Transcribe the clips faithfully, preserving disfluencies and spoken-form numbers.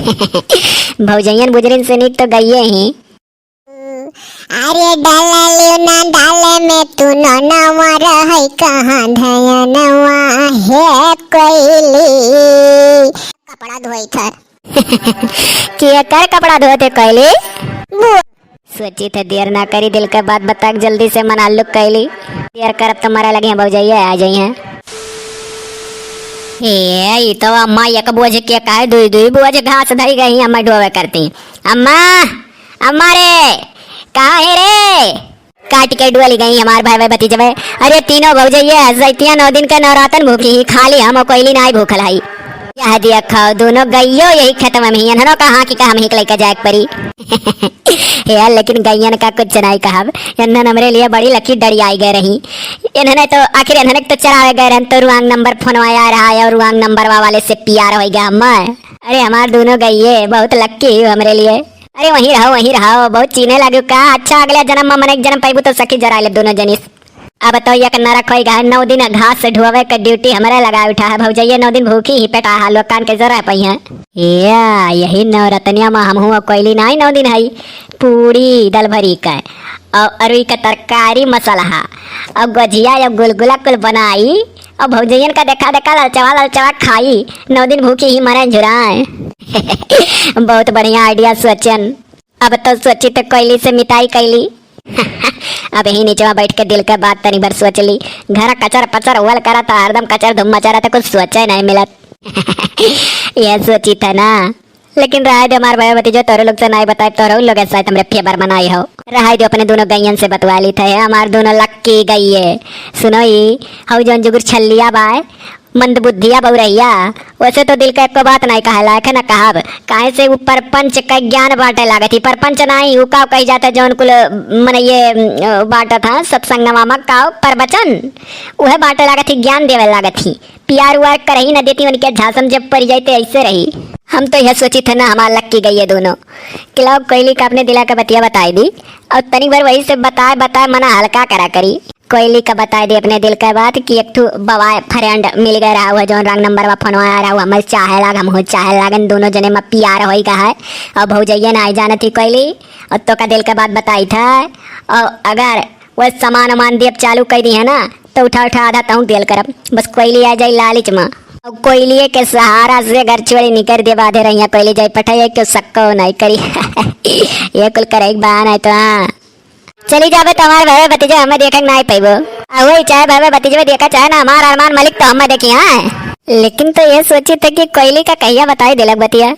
भौजैयन बुजरिन से नीक तो गइये ही। अरे डाला लियो ना डाले में तू ननवा रहै कहाँ धयनवा हे कोइली। कपड़ा धोई थर। के कर कपड़ा धोते कोइली? बु- सोची थे देर ना करी, दिल के बात बता के जल्दी से मना लुक कोइली। देर करब तो मरे लगे हैं भौजैया, आ जाइए। हे, ई तो अम्मा एक बोझ के काहे दुई दुई बोझ घास धई गई अम्मा ढोवे करती। अम्मा, अम्मा रे, कहाँ है रे? काट के डुअली गई हमार भाई, भाई भतीजवे। अरे तीनों भौजैया सैतिया नौ दिन के नवरातन भूखी ही, खाली हम कोइली नाई भूखल हई। यह देखो दोनों गइयो यही खेतवा में ही, एन्हनो कहाँ की का हम ही के लइका जाए के परी। यार लेकिन गइयन का कुछ नहीं कहब, एन्हन हमरे लिए बड़ी लकी डरी आई गए रही। एन्हने तो आखिर एन्हने तो चरावे गए रहन तो wrong number फोनवा आ रहा है और wrong number वाले से प्यार हो गया हमार। अरे हमार दोनों गइये बहुत लकी हो हमरे लिए। अरे वहीं रहो, वहीं रहो, बहुत चीन्हे लगे का। अच्छा, अगले जन्म में मन एक जन्म पैबू तो सखी जरा ले दोनों जनी। अब तो एक नरक होई गा, नौ दिन घास ढुआवे के ड्यूटी हमरे लगा उठा है। भौजैया नौ दिन भूखी ही पेटा है, लोग कान के जरा पई हैं। या, यही नवरतनिया में हम हुआ कोइली नाई नौ दिन हई। पूड़ी दल भरी का, और अरुई का तरकारी मसाला, और गोजिया, और गुलगुला कुल बनाई, और भौजैयन का देखा देखा ललचवा ललचवा खाई। नौ दिन भूखी ही मरे झुराए। बहुत बढ़िया idea सोचन। अब तो सोची तो कोइली से मिताई कैली। अब ही नीचवा बैठ के दिल के बात तनी भर सोच ली। घर कचर पचर उवल करा तो हरदम कचर धुम मचा रहा तो कुछ सोचे नहीं मिलत। यह सोची था ना। लेकिन रहाई दे हमार भाई भतीजो, तोरे लोग से नहीं बताए, तोरे लोग ऐसा तुमरे फेवर बनाई हो। रहाई दे अपने दोनों गैयन से बतवा ली थे, हमार दोनों लक्की गई है। सुनो ई, हऊ जौन जुगुर छल्लिया बाय, मंदबुद्धिया बउरहिया, वैसे तो दिल का एको बात नहीं कहे लायक है, न कहब। काहे से ऊ परपंच का ज्ञान बांटे लागत ही। परपंच नहीं, ऊ का कही जाता जौन कुल मनइये, अ, बांटत हैं सत्संगवा में, का प्रवचन, उहे बांटे लागत ही, ज्ञान देवे लागत ही। प्यार उआर करही न देती, उनके झांसम जब पड़ जाए तो ऐसे रही। हम तो यह सोची थे ना, हमार लक्की गई है दोनों। कि लाओ कोइली का अपने दिला का बतिया बताई दी, और तनिक बार वही से बताए बताए मना हल्का करा करी। कोइली का बताई दी अपने दिल का बात कि एक ठो बवाए friend मिल गए रहा हुआ, जौन wrong number वा फोनवा आ रहा हुआ, हमें चाहे लाग, हम हो चाहे लागन, दोनों जने में प्यार होई का है। और भौजैया ना आई जानत ही कोइली, और तो का दिल का बात बताई था। और अगर वो सामान वामान देब चालू कर दी है ना, तो उठा उठा आधा तहूँ देल करब। बस कोइली आ जाई लालच में। अब कोइलिए के सहारा से घर छोड़ी निकर दे बाधे रहिया। कोइली जाई पठाई, क्यों सक्को नहीं करी। ये कुल करे एक बहाना है तो हाँ। चली जाबे तो हमार भाई भतीजे हमें देखे के नहीं पैबो। आ वही चाहे भाई भतीजे में देखा चाहे ना, हमार अरमान मलिक तो हमें देखी हाँ। लेकिन तो ये सोची थे कि कोइली का कहिया बताई दिलक बतिया।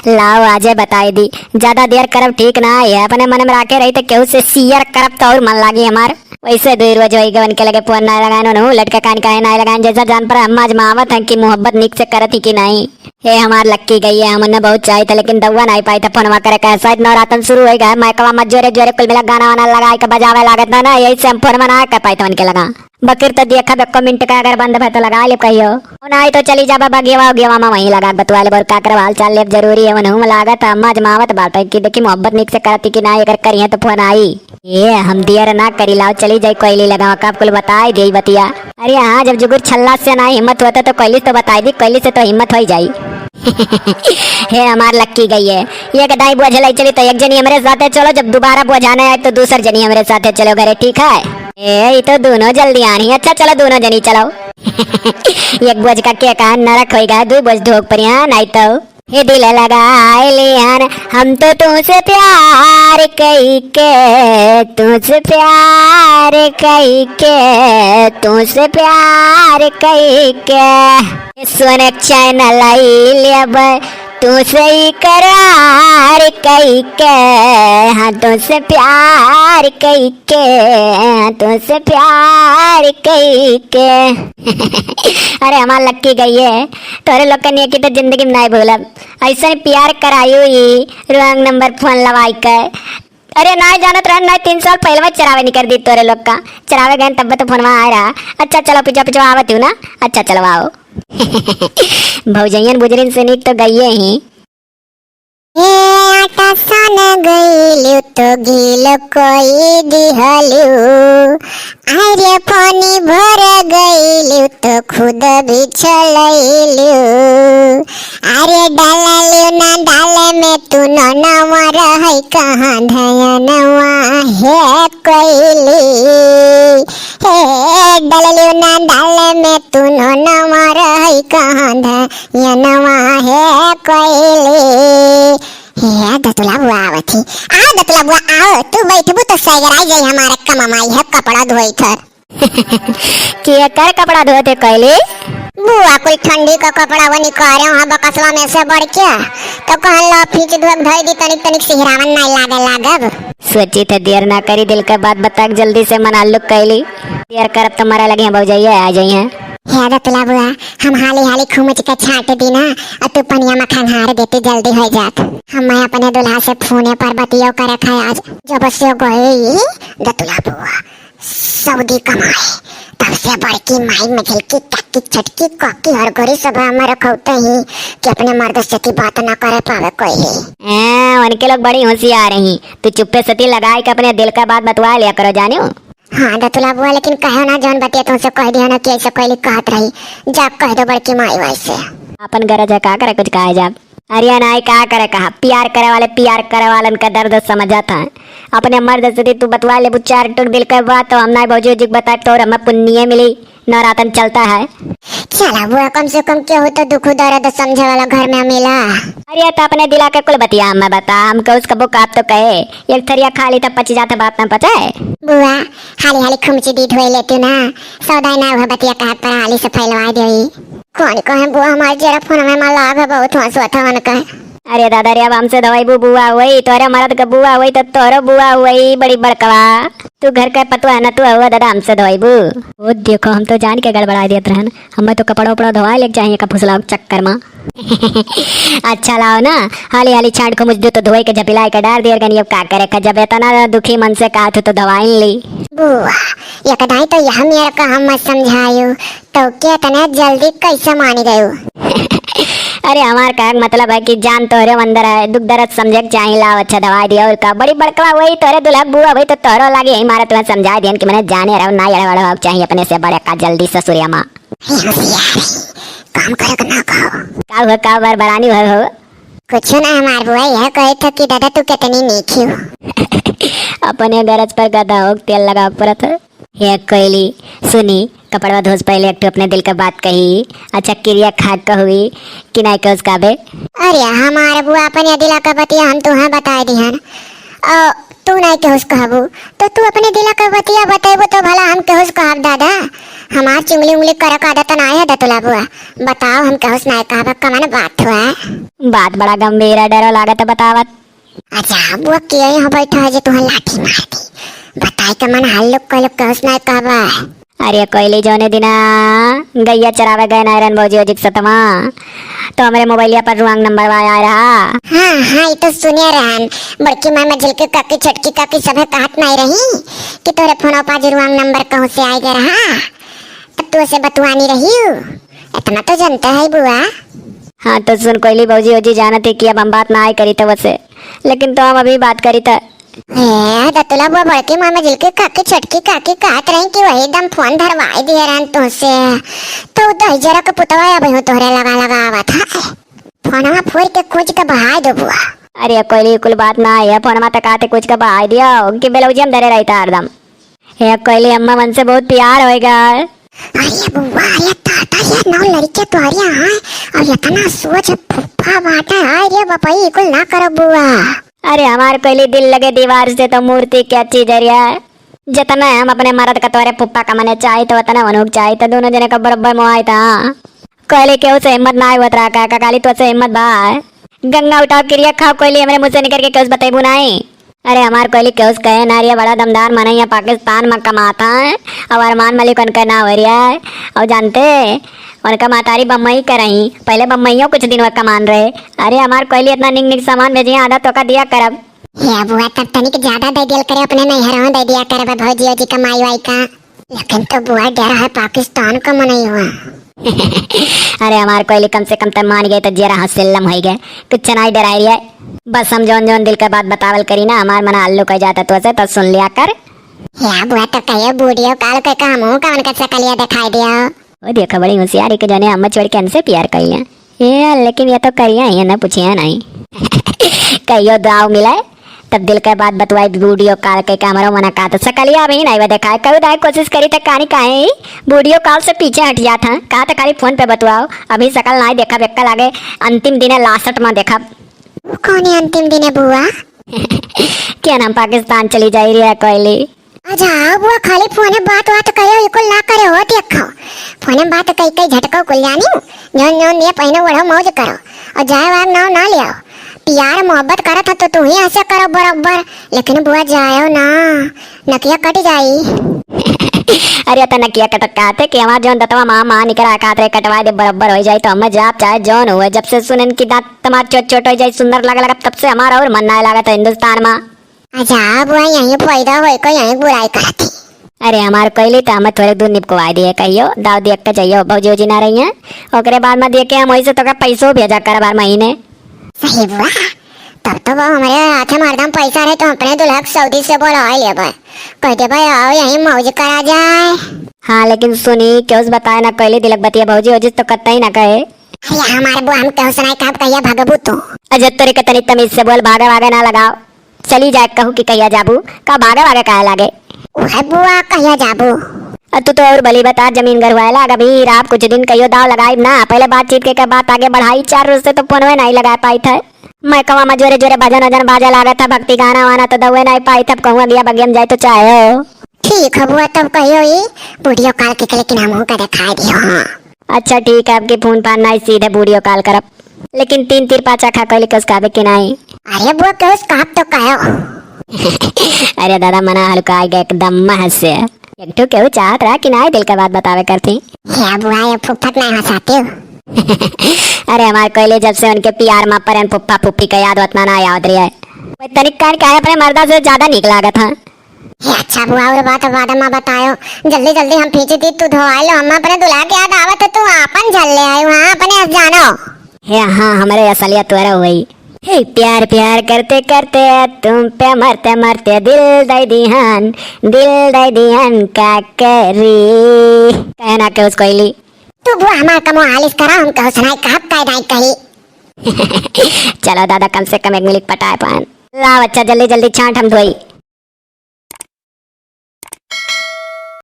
लाओ आजे बताई दी, ज्यादा देर करब ठीक ना है। अपने मन में राखे रही तो केहू से share करब तो और मन लागी हमार। वैसे दुई रोज होई गए उनके लगे फोन ना लगाए, उन्हों लटका कान काहे ना लगाए, जैसा जान पर हम आजमावत हैं कि मोहब्बत निक से करत ही कि नहीं। हे हमार लक्की गई है, हमने बहुत चाही था लेकिन दउआ नहीं पाई था फोनवा करे का। शायद नवरातन शुरू होई गए, माइकवा में जोरे जोरे कुल मिला गाना वाना लगाए के बजावे लागत ना, ना यही से हम फोनवा ना कर पाई था उनके लगा। बकिर तो देखा बे comment का अगर बंद भए तो लगा लेब कहियो। नहीं तो चली जाबा बगेवा उगेवा में वहीं लगा बतुआ लेब और का करब हाल चाल लेब जरूरी है। उन्हों में लागत है अम्मा आजमावत बाटे कि देखी मोहब्बत निक से करती कि ना, अगर करिए तो फोन आई। ये हम देर ना करी, लाओ चली जाई कोइली लगावा, कब कुल बताई देई बतिया। अरे हाँ, जब जुगुर छल्ला से ना हिम्मत होता तो कोइली तो बताई दी, कोइली से तो हिम्मत होई जाई। हे हमार लक्की गई है, एक दाई बोझ लाई चली तो एक जनी हमरे साथे चलो, जब दोबारा बोझाने आए तो दूसर जनी हमरे साथे चलो घरे, ठीक है? ए, ई तो दोनों जल्दी आनी। अच्छा चलो दोनों जनी चलो। एक बोझ का के कहा नरक होई गया, दुई बोझ ढोक पर यहाँ नहीं तो। हे दिल लगाए लियान हम तो तुझसे प्यार कई के, तुझसे प्यार कई के, तुझसे प्यार कई के। सोने चैन लाई लेब तुझसे इकरार कई के, हाँ तुझसे प्यार कई के, हाँ तुझसे प्यार कई के। अरे हमार लक्की गई है, तोरे लोग के नेकी तो जिंदगी में नहीं भूलब। ऐसे प्यार करायु ई wrong number फोन लवाई के। अरे नाय जानत रहन, नाय तीन साल पहले चरावे निकर दी तोरे लोग का। चरावे गए तब तो फोनवा आए रहा। अच्छा चलो पिछवा पिछवा आवत हूँ ना। अच्छा चलो आओ। भौजैयन बुजरिन से नीक तो गइये ही। ए आटा सान गइलू तो गील कोई दिहलू, अरे पानी भर गइलू तो खुद बिछलैलू। अरे डाललू ना दाल में तू ननवा, रहै कहाँ धयनवा हे कोइली। हे डाललू ना दाल में तू ननवा, रहै कहाँ धयनवा हे कोइली। हे दतुला बुआ आवत ही। आओ दतुला बुआ, आओ, तू बैठबू तो सैगराई जाई हमार कममाई है कपड़ा धोई थर। केकर कपड़ा धोते कोइली? बुआ, कुल ठंडी का कपड़ा वो निकारे वहाँ बकसवा में से बढ़ के, तो कहन लो फीच धोक धोई दी, तनिक तनिक सिहरावन नाई लागे लागब। सोची थे देर ना करी, दिल के बात बता के जल्दी से मना लुक कोइली। देर करब तो मरे लगे हैं भौजैया आ जाई हैं। हे दतुला बुआ, हम हाली हाली खुमच के छाट दी ना, और तू पनिया में खंगार देती, जल्दी हो जात। हम मैं अपने दुल्हा से फोने पर बतियो करे खाए आज, जब से गई दतुला बुआ सऊदी कमाए, तब से बड़की माई, मझिलकी काकी, छोटकी काकी, हर घड़ी सब हमें रखौते ही कि अपने मर्द से की बात ना करे पावे कोई ही। हैं, उनके लोग बड़ी होशियार रही, तू चुप्पे सती लगाए के अपने दिल का बात बतवा लिया करो जानियो। हाँ दतुला बुआ, लेकिन कहो ना जौन बतिया तुमसे कह दिया ना कि ऐसे कोई कहत रही, जा कह दो बड़की माई वैसे। अपन गरज है का करे कुछ कहे जा। अरे नाई का करे कहा, प्यार करे वाले प्यार करे वालन का दर्द समझत है। अपने मर्द से तू बतवा लेबू चार टुक दिल के बात, तो हम नाई भौजी जी के बता तो हमें पुण्य मिली, नवरातन चलता है। चला बुआ, कम से कम केहू तो दुख दर्द समझे वाला घर में मिला। अरे तो अपने दिला के कुल बतिया हमें बता, हम केहू से कबो का तो कहे, एक थरिया खा ली तो पच जात, बात ना पचे। बुआ, हाली हाली खुमची दी धोई लेती ना, सौदा ना हुआ बतिया कहत पर हाली से फैलवा देई। कौन कहे बुआ, हमार जरा फोन में मला आवे बहुत हंसुआ था उनका। अरे दादा रे, अब हमसे धोइबू बुआ हुई, तोरे मरद के बुआ हुई तो तोरो बुआ हुई बड़ी बड़कवा। तू घर के पतुआ है ना, तू हुआ दादा हमसे धोइबू। ओ देखो, हम तो जान के गड़बड़ा देत रहन, हमें तो कपड़ा उपड़ा धोवा लेके चाहिए का फुसलाव चक्कर में। अच्छा लाओ ना, हाली हाली छांट को मुझ दो तो धोई के झपिलाई के डाल दियर गनी, अब का करे का, जब इतना दुखी मन से कहा तू तो धोवाइन ली। बुआ, एक दाई तो यह मेरे का हम मत समझायो, तो के इतने जल्दी कैसे मानी गयो? अरे हमार कहक मतलब है कि जान तोहरे अंदर है, दुख दर्द समझे के चाही, लाओ अच्छा दवाई दिया और का, बड़ी बड़कवा वही तोहरे दुल्हक बुआ वही तो तोहरो लागे यही मारे तुम्हें समझा दियन कि मैंने जाने रहो ना अड़बड़ हो चाहिए अपने से बड़े का जल्दी ससुरिया माँ। हे होशियार, काम करे के ना कहो। का हुआ, का बड़बड़ानी हुआ हो? कुछ ना हमार बुआ, यह कहे था कि दादा तू कितनी नीक हो। अपने गरज पर गधा हो, तेल लगा पड़त है। हे कोयली, सुनी, कपड़वा धोस पहले एक ठो अपने दिल का बात कही। अच्छा, किरिया खा कहुई कि नाई कहुस काबे? अरे हमार बुआ, अपने दिला का बतिया हम तुहें बताए दिहन। ओ, तू नाई केहुस कहबू, तो तू अपने दिला का बतिया बतेबू तो भला हम केहुस कहब दादा? हमार चुंगली उंगली करे का आदत ना है दतुला बुआ। बताओ, हम केहुस नाई कहब, कमन बात हुआ? बात बड़ा गंभीर है, डरो लागत है बतावत। अच्छा, बुआ के यहाँ बैठा है जे तुहें लाठी मार दी? बताए के मन हाल लोग कोई लोग केहुस नाई कहबा। अरे कोयली, जौने दिना गैया चरावे गए नायरन भौजी ओजी के सतवा, तो हमरे मोबाइलिया पर wrong number आया रहा। हाँ, हाँ, ये तो सुने रहन। बड़की माँ, मझिलकी काकी, छोटकी काकी सभे कहत नाई रही कि तोरे फोन पर आज wrong number कहूँ से आए गए रहा, तब तू उसे बतुआनी रही। इतना तो जानता है बुआ। हाँ, तो सुन कोयली, भौजी ओजी जानत है कि अब हम बात ना आए करी तो वसे, लेकिन तो हम अभी बात करी तो ए, दतुला बुआ बड़की माँ मझिलकी काकी छोटकी काकी कहत रही कि वही दम फोन धरवाई दिए रहन तुमसे। तो दही जरा के पुतवा अब यूं तोहरे लगा लगा आवत है। फोनवा फोड़ के खोज के बहाय दो बुआ। अरे कोयली, कुल बात ना है, फोनवा तक आते खोज के बहाय दिया कि ब्लाउज हम धरे रही था हरदम। हे कोयली अम्मा, मन से बहुत प्यार होएगा। अरे बुआ, ये दादा, ये नौ लड़के तोहरे यहाँ और इतना सोच फुफ्फा बाटे। हाय रे बपई, कुल ना करो बुआ। अरे हमार कोयली, दिल लगे दीवार से तो मूर्ति क्या चीज है रे। जितना हम अपने मरद का तोरे फुफ्फा का मने चाही तो उतना वनुक चाही तो दोनों जने का बराबर मोहाई था। कोयली केहू से हिम्मत ना होत रहा का, का काली तो से हिम्मत बा। गंगा उठाओ किरिया खाओ कोयली, हमरे मुँह से निकल के केहू से बतेबू नाई। अरे हमार कोयली केहू से कहे ना रे, बड़ा दमदार मनई है, पाकिस्तान में कमाता है, और अरमान मलिक उनका नाम हो रिया है। और जानते, उनका मातारी बम्बई का रही, पहले बम्बईयों कुछ दिन वह कमान रहे। अरे हमार कोयली इतना निक निक सामान भेजिए, आधा तोका दिया करब। हे बुआ, तब तनिक ज्यादा दे दियल करे, अपने नैहरों दे दिया करब भौजी ओजी का माई वाई का। लेकिन तो बुआ डर है पाकिस्तान का मनई हुआ। अरे हमार कोयली कम से कम तो मान गए तो जरा हौसलम हो गए, कुछ नाई डराई रिया है। बस हम जौन जौन दिल के बात बतावल करी ना, हमार मना हल्लुक होइ जात तोसे, तो सुन लिया कर। या बुआ, तो कहियो वीडियो कॉल कइ के हमहू का उनका सकलिया देखाइ दिया। ओ देखो, बड़ी होशियारी के जने हम छोड़ के हमसे प्यार कइले। ए, लेकिन ये तो करिया ही है ना, पूछिया नहीं। कहियो दाव मिले, तब दिल के बात बतवाई, वीडियो कॉल कइ के हमरो मना का तो सकलिया अभी नहीं बा देखाए। कभी दाए कोशिश करी तो कानी काहे ही वीडियो कॉल से पीछे हट जात हैं। कहा तो खाली फोन पे बतवाओ, अभी सकल नहीं देखा, बेक्का लागे अंतिम दिने लास्ट में देखा। कौन है अंतिम दिने बुआ? क्या नाम पाकिस्तान चली जाई रही है कोयली? अच्छा बुआ, खाली फोने बात वात करो, ई कुल ना करे हो, देखो। फोने बात कई कई झटको कुल जानी, जौन जौन दिए पहिनो ओढ़ो मौज करो, और जाए वाला नाव ना लियाओ। प्यार मोहब्बत करत हो तो तू ही ऐसे करो बरोबर, लेकिन बुआ जाओ ना, नकिया कट जाई। अरे तो नकिया कट कहते कि हमार जौन दतवा माँ माँ निकरा कहत रहे कटवा दे बरोबर हो जाई, तो हम जाब चाहे जौन हुए। जब से सुनन की दांत तुम्हार छोट छोट हो जाई, सुंदर लगे लगब, तब से हमारा और मन ना लागत है हिंदुस्तान में। अच्छा, अब वह यहीं पैदा होए को यहीं बुराई करत ही। अरे हमार कोयली तो हमें थोड़े दूर निपकवाई दिए, कहियो दाव दिए के चाहिए, भौजी उजी ना रही हैं, ओकरे बाद में दिए के हम वही से तोका पैसो भेजा कर हर महीने। सही बुआ, तब तो वो हमारे हाथे में हरदम पैसा रहे तो अपने दुल्हा के सऊदी से बोलवाई लेबे, कह देबे आओ यहीं मौज करा जाए। हाँ लेकिन सुनी, केहू से बताए ना कोयली दिलक बतिया, भौजी उजी तो कतई ना कहे। अरे हमारे बुआ, हम केहू से नहीं कहब, कहिया भगबू तू? अजय तोरे के तनी तमीज से बोल, भागे भागे ना लगाओ। चली जाए कहू कि कहिया जाबू, का भागे भागे काहे लागे? उहे बुआ, कहिया जाबू? अ तू तो और भली बता, जमीन घर हुआ लाग अभी रात कुछ दिन कहियो दाव लगाई ना, पहले बातचीत के, के बात आगे बढ़ाई। चार रोज से तो फोनवे नहीं लगा पाई थे। मैं कवा में जोरे जोरे भजन वजन बाजे लागे था, भक्ति गाना वाना तो दउए नहीं पाई थे। अब कहूँ अगिया बगिया में जाए तो चाहे हो। ठीक है बुआ, तब कहियो ई वीडियो कॉल के, लेकिन हमहू का दिखाई दियो। हाँ। अच्छा ठीक है, अब की फोन फान नहीं, सीधे वीडियो कॉल करब। लेकिन तीन तीर पाँच आखा कोई लिखस कहबे कि नहीं? अरे बुआ, केहू से कहब तो कहो। अरे दादा, मना हल्का आ गया एकदम मह से। एक ठो केहू चाहत रहा कि नहीं दिल के बात बतावे करती। हे बुआ, ये फुफ्फत नहीं हंसाते हो। अरे हमार कोयली, जब से उनके प्यार में परन फुफ्फा फुफ्फी का याद उतना ना याद रही है। वो तनिक कान काहे अपने मर्दा से ज्यादा निक लागत है। हे अच्छा बुआ, और बात बाद में बतायो, जल्दी जल्दी हम फींची थी, तू धोआई लो, हम अपने दुल्हा के याद आवत है, तू आपन झल ले आई, वहाँ अपने जानो। हे हाँ, हमरे असलियत तोरा हुई। हे प्यार प्यार करते करते तुम पे मरते मरते दिल दे दिहन, दिल दे दिहन का करी। कहना के उसको इली। तू बुआ हमार कमो आलिस करा, हम कहो सुनाई कहब काय दाई कही। चलो दादा, कम से कम एक मिनट पटाए पान। लाओ अच्छा, जल्दी जल्दी छांट हम धोई।